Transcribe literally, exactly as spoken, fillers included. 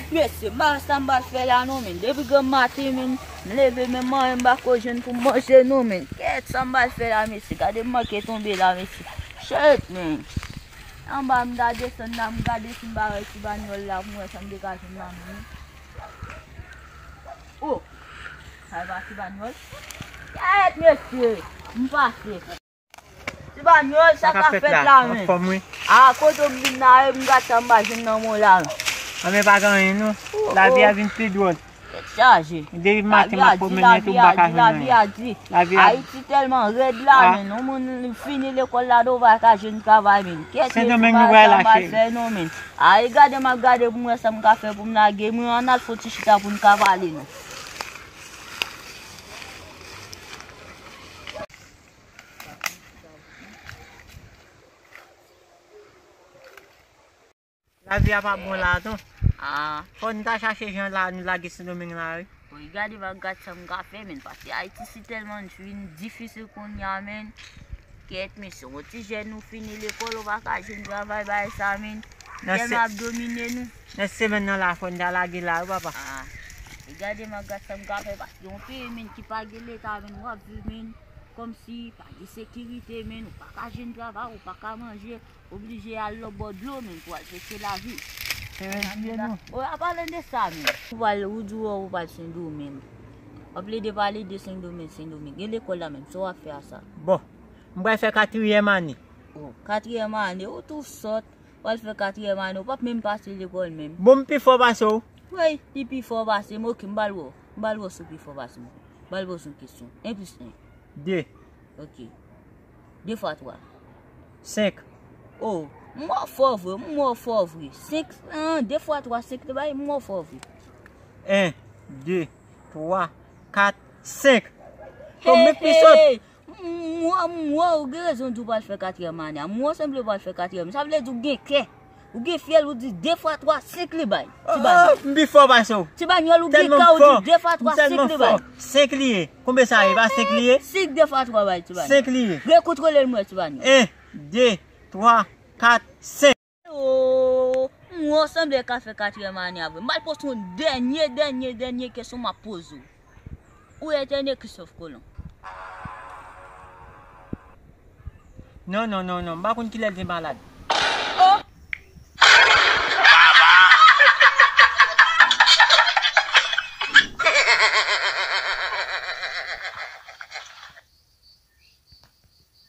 Mesye, m pa wè sa m pral fè la non, men. Depi granm maten, men, m leve, men manyen m pa ko jwenn pou m manje non, men. Kèt, sa m pral fè la, mesye? Gade m manke tonbe la, mesye. Shit, men. Anba m ta desann la, m gade si m pa wè ti banyòl la, pou m wè sa m te ka jwenn la, men. Oh! Sa e pa ti banyòl? Kèt, mesye! M pase. Ti banyòl, sa k ap fèt la, men? Anfòm, wi. A, kote w vin la, e m gad sa m pa jwenn nan men w la, men. Anben, pa gen anyen, non. Lavi a vin pi dwòl. Tèt chaje. Depi maten, m ap pwomennen tou, m pa ka jwenn anyen. Lavi a di, lavi a di. Ayiti tèlman rèd la, men. Yon moun fini lekòl la, devan, pa ka jwenn travay, men. Kèt, Sendomeng, nou pral la, cheri. Fè non, men. A, e gade, m ap gade pou m wè sa m ka fè pou m lage. Mwen, ann al fè yon ti chita pou n ka pale, non. Lavi a pa bon la, non. Ah. Fò n ta chache jan la, nou lage Sendomeng la, wi. Wi, gade, m ap gad sa m ka fè, men, paske Ayiti si tèlman vin difisil kounye a, men. Kèt, mesye, yon ti jèn nou fini lekòl, ou pa ka jwenn travay, bagay sa, men. Tèlman ap domine nou. Nan semèn nan la, fò n ta lage la, wi, papa. Ah. E gade, m ap gad sa m ka fè, paske yon peyi, men, ki pa gen leta, men, w ap viv, men. Kòmsi pa gen sekirite, men ou pa ka jwenn travay, ou pa ka manje, oblije al lòtbò dlo, men, pou al chèche lavi. Se rèd li ye, non. O, an palan de sa, men. Ou pral, ou di w ou pral Sendomeng. W ap plede pale de Sendomeng, Sendomeng. Gen lekòl la menm, sa w ap fè a sa? Bon, m pral fè katriyèm ane. O, katriyèm ane, ou tou sòt. W al fè katriyèm ane, ou p ap menm pase lekòl menm. Bon, m pi fò pase w. Wi, li pi fò pase m, oke, m pral wè w. M pral wè w si w pi fò pase m. M pral poze w yon kesyon. En plis en. De. Oke. De fwa twa. Senk. O, m wè w fò vre, m wè w fò vre. Senk, an, de fwa twa, senk li bay, m wè w fò vre. En, de, twa, kat, senk. Hey, hey, m pi sòt. M wè, m wè, ou gen rezon di w pral fè katriyèm ane a. M wè w sanble pral fè katriyèm. Sa vle di ou gen kè. Ou gen fyèl, ou di de fwa twa, senk li bay. Ti banyòl. M pi fò pase w. Ti banyòl, ou gen kè, ou di de fwa twa, senk li bay. Senk li ye. Konbyen sa ye? Pa senk li ye? Senk de fwa twa bay, ti banyòl. Senk li ye. Gen kontwole l mwen, ti banyòl. En, de, twa, kat, senk. O, m wè w sanble ka fè katriyèm ane a vre. M pral poze yon dènye, dènye, dènye kesyon m ap poze w. Ou etène Christophe Colomb? Non, non, non, non. M pa konn kilè l te malad.